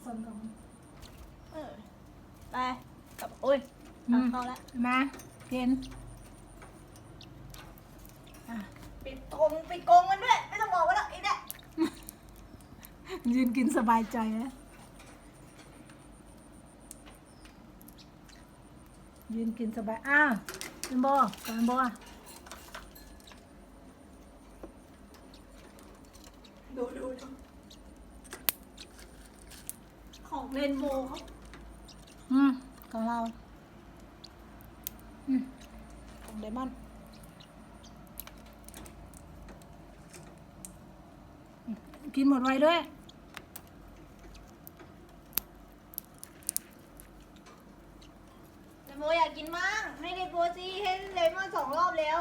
ເອີ ໄປ ກັບ ໂອ້ຍ ອືມ ເຂົ້າລະ ມາ ກິນ ອ່ະ ປິດກົງ ປິດກົງມັນດ້ວຍ ໄມ່ຕ້ອງບອກມັນດອກ ອີກແລ້ວ ຢືນກິນສະບາຍໃຈນະ. ຢືນກິນສະບາຍ ອ້າວ ເຫັນບໍ່ ເຫັນບໍ່ ດູ ດູ ດູ ຂອງເຣນໂບ ອືມ ຂອງລາວ ອືມ ຂອງໄດມອນ ອືມ ກິນໝົດໄວດ້ວຍ. ເຣນໂບຢາກກິນໝາກ ໃຫ້ເຣນໂບຊີ້ ໃຫ້ເຣນໂບສອງລອບແລ້ວ